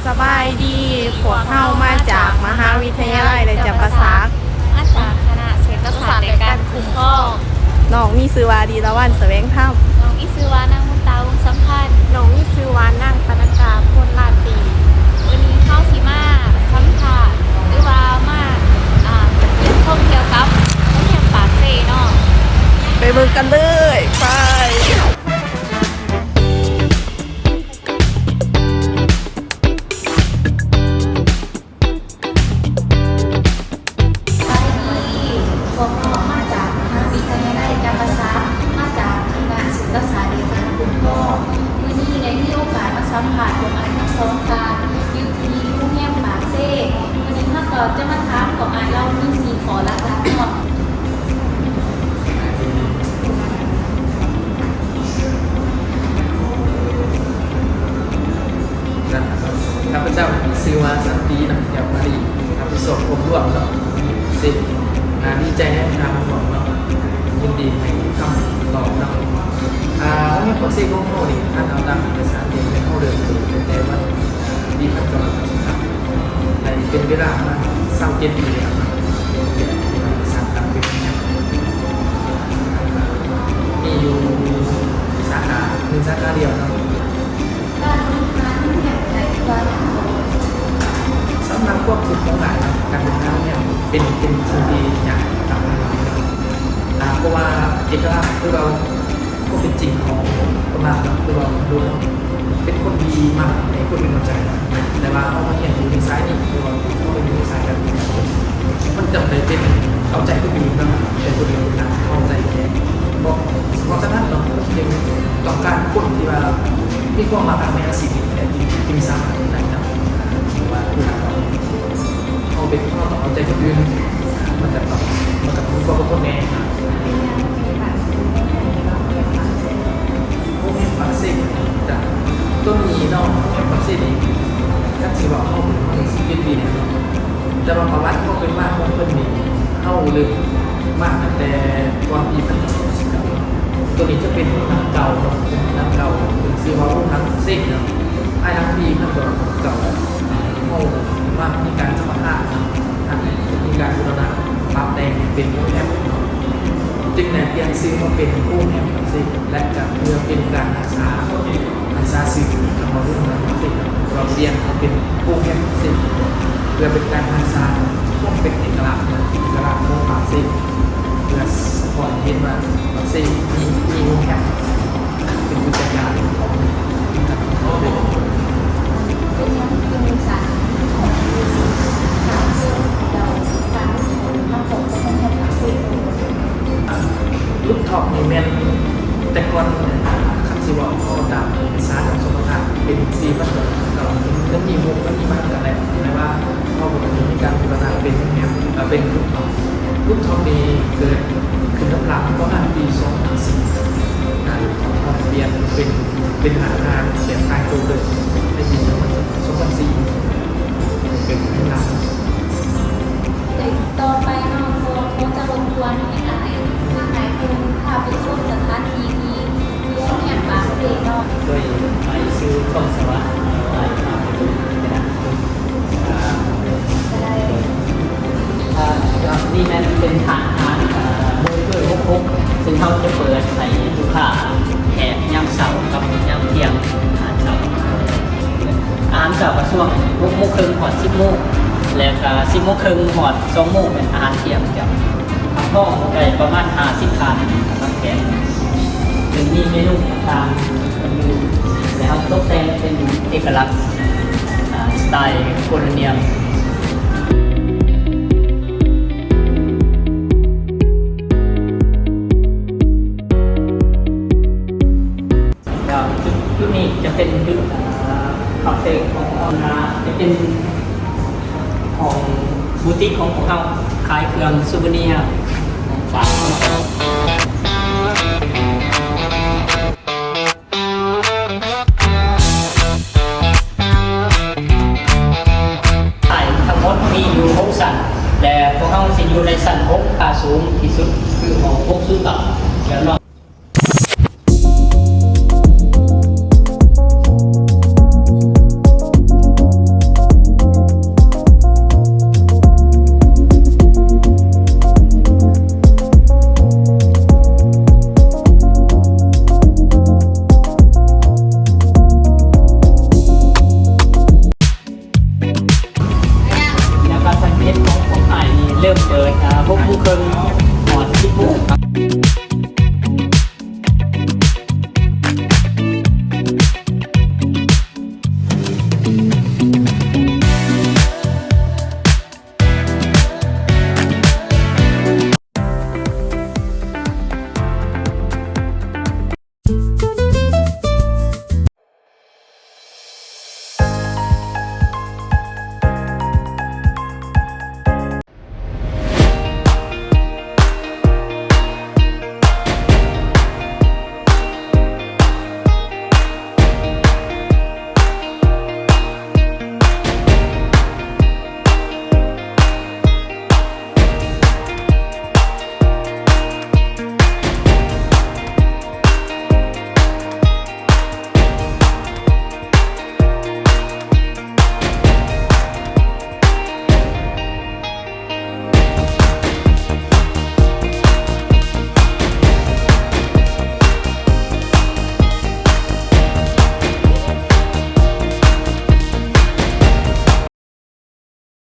ສະບາຍດີ, ພວກເຮົາມາຈາກມະຫາວິທະຍາໄລໄລຈຳປາສັກ, ມາຈາກຄະນະເສດຖະສາດ ແລະ ການຄຸ້ມຄອງ. ນ້ອງມີຊື່ວ່າ ດີລະວັນ ສະແຫວງທຳ. ນ້ອງມີຊື່ວ່າ ນາງ ມຸນຕາ ວົງສຳພັນ. ນ້ອງມີຊື່ວ່າ ນາງ ປະນັດດາ ພົນລາຕີ. ມື້ນີ້ເຮົາຊິມາສຳພາດ ຫຼືວ່າມາ ອ່າ ເວົ້າກ່ຽວກັບໂຮງຮຽນປາກເຊເນາະ. ໄປເບິ່ງກັນເລີຍ, ໄປ. ສະບາຍດີ, ພວກນ້ອງມາຈາກມະຫາວິທະຍາໄລຈຳປາສັກ, ມາຈາກຄະນະເສດຖະສາດ ແລະ ການຄຸ້ມຄອງ. ມື້ນີ້ໄດ້ມີໂອກາດມາສຳພາດພວກອ້າຍທັງສອງທ່ານ ຢູ່ທີ່ໂຮງແຮມປາກເຊ. ມື້ນີ້ເຮົາກໍຈະມາຖາມພວກອ້າຍເຫຼົ່ານີ້ສີ່ຂໍ້ຫຼັກໆເນາະ. ຂ້າພະເຈົ້າຊື່ວ່າ ສັນຕິ ນຳແກ້ວມາລີ, ຮັບຜິດຊອບກວມລວມເນາະ ເສດຖະສາດ. ດີໃຈໃຫ້ທ່ານມາຮ່ວມເນາະ, ຍິນດີໃຫ້ຄຳຕອບເນາະ. ໂຮງຮຽນປາກເຊຂອງເຮົານີ້ ຖ້າເອົາຕາມເອກະສານນີ້ ແມ່ນເຮົາເລີ່ມເປີດຕັ້ງແຕ່ວັນ ປີພັນເກົ້າຮ້ອຍເກົ້າສິບຫ້າ ໄດ້ເປັນເວລາປະມານຊາວເຈັດປີແລ້ວເນາະ, ເປັນເອກະສານຕັ້ງເປັນໂຮງຮຽນ, ມີຢູ່ສາຂາ ໜຶ່ງສາຂາດຽວເນາະ. ການບໍລິຫານໂຮງແຮມໃດວ່າ ສຳລັບຄວາມຄິດຂອງອ້າຍເນາະ, ການບໍລິຫານໂຮງແຮມເປັນ ເປັນສິ່ງທີ່ຍາກສຳລັບອ້າຍເນາະ, ເພາະວ່າເອກະລັກຄືເຮົາ ຄວາມເປັນຈິງຂອງຄົນລາວເນາະ ຫຼືວ່າຄົນລາວເປັນຄົນທີ່ມັກໃຫ້ຄົນອື່ນເຂົ້າໃຈ, ແຕ່ວ່າເຮົາມາຮຽນຢູ່ໃນສາຍນີ້ ຫຼືວ່າເຮົາໄປຢູ່ໃນສາຍການເງິນການຄົນ ມັນຈະໄດ້ເປັນເຂົ້າໃຈຄົນອື່ນເນາະ, ແຕ່ຄົນອື່ນເປັນນັກເຂົ້າໃຈແທ້. ເພາະ ເພາະສະນັ້ນເນາະ ຈຶ່ງຕ້ອງການຄົນທີ່ວ່າມີຄວາມມັກໃນອາຊີບນີ້ແທ້ ຈຶ່ງ ຈຶ່ງສາມາດເຮັດໄດ້ເນາະ ວ່າຄືເຮົາ ເຮົາເປັນ ເຮົາຕ້ອງເອົາໃຈຄົນອື່ນ ມັນກະຕ້ອງ ມັນກະຕ້ອງມີຄວາມອົດທົນແດ່. ໂຮງຮຽນປາກເຊກະ ໂຕນີ້ເນາະ ໂຮງຮຽນປາກເຊນີ້ ຄັນຊິເວົ້າ ເຮົາເປີດມາໄດ້ສິບເຈັດປີແລ້ວເນາະ, ແຕ່ວ່າປະຫວັດຄວາມເປັນມາຂອງເພິ່ນນີ້ ເຮົາເລີ່ມມາຕັ້ງແຕ່ກ່ອນປີພັນເກົ້າຮ້ອຍເກົ້າສິບເກົ້າເນາະ. ໂຕນີ້ຈະເປັນໂຮງໜັງເກົ່າເນາະ ເປັນໂຮງໜັງເກົ່າ ເພິ່ນຊື່ວ່າໂຮງໜັງເຊກເນາະ. ພາຍຫຼັງປີພັນເກົ້າຮ້ອຍເກົ້າສິບເກົ້າ ເຮົາມາມີການສຳປະທານ ທາງ ມີການບູລະນະປັບແຕ່ງໃຫ້ເປັນໂຮງແຮມເນາະ, ຈຶ່ງໄດ້ປ່ຽນຊື່ມາເປັນໂຮງແຮມປາກເຊ ແລະ ກະເພື່ອເປັນການຮັກສາ ຮັກສາຊື່ຄຳວ່າໂຮງແຮມປາກເຊ ເຮົາປ່ຽນມາເປັນໂຮງແຮມປາກເຊ ເພື່ອເປັນການຮັກສາຄວາມເປັນເອກະລັກ ເອກະລັກຂອງປາກເຊ ເພື່ອສະທ້ອນໃຫ້ເຫັນວ່າປາກເຊມີ ມີໂຮງແຮມ ເປັນຈຸດໃຈກາງຂອງການທ່ອງທ່ຽວ. ເປັນຫຍັງຈຶ່ງມີສານຂອງ ເຈົ້າ ສານຂອງ ຂອງໂຮງແຮມປາກເຊ? ລູຟທັອບນີ້ແມ່ນແຕ່ກ່ອນ ຄັນຊິເວົ້າເອົາຕາມເອກະສານຂອງສຳປະທານ ເປັນປີພັນເກົ້າຮ້ອຍເກົ້າສິບເກົ້າ ມັນມີຮູບ ມັນມີມາຕັ້ງແຕ່ແລກ ແຕ່ວ່າເຮົາບໍ່ໄດ້ມີການບູລະນະເປັນໂຮງແຮມ ເປັນລູຟທັອບ. ລູຟທັອບນີ້ເກີດຂຶ້ນນຳຫຼັງປະມານປີສອງພັນສີ່ ອາ ລູຟທັອບເຮົາປ່ຽນເປັນ ເປັນຮ້ານອາຫານແບບຕາຍໂຕເລີຍ ໃນປີສອງພັນ ສອງພັນສີ່ ເປັນຮ້ານ. ຕໍ່ໄປເນາະ ຂໍ ຂໍຈະລົບກວນໃຫ້ອ້າຍທັງຫຼາຍຄົນພາໄປຊົມສະຖານທີ່ທີ່ຢູ່ໂຮງຮຽນປາກເຊເນາະ. ໂດຍ ອ້າຍຊື່ ທອງສະຫວັດ ອ້າຍພາໄປເບິ່ງ ອ່າ ນີ້ແມ່ນເປັນຮ້ານອາຫານ ເອີ ເບີເກີ ຫົກຫົກ ຊຶ່ງເຮົາຈະເປີດໃຫ້ລູກຄ້າແຂກຍາມເຊົ້າກັບຍາມທ່ຽງ ອາຫານເຊົ້າ. ອາຫານເຊົ້າກະຊ່ວງຫົກໂມງເຄິ່ງຮອດສິບໂມງ ແລະກະສິບໂມງເຄິ່ງຮອດສອງໂມງແມ່ນອາຫານທ່ຽງ. ເຈົ້າ ຮັບຮອງໄດ້ປະມານຫ້າສິບທ່ານສຳລັບແຂກ ຊຶ່ງມີເມນູຕ່າງໆ ແລະ ເຮົາຕົກແຕ່ງເປັນເອກະລັກ ອາ ສະໄຕໂຄໂລນຽມ. ແລ້ວຈຸດ ຈຸດນີ້ຈະເປັນຈຸດ ເອີ ເຄົາເຕີຂອງເຮົານະ ຈະເປັນຂອງບູຕິກຂອງພວກເຮົາ ຂາຍເຄື່ອງຊູເວເນຍຂອງຝາກ. ຂາຍທັງໝົດມີຢູ່ຫົກຊັ້ນ ແລະ ພວກເຮົາຊິຢູ່ໃນຊັ້ນຫົກ ຄ່າສູງທີ່ສຸດຄືຫ້ອງຫົກສູນເກົ້າ ແລ້ວນອກ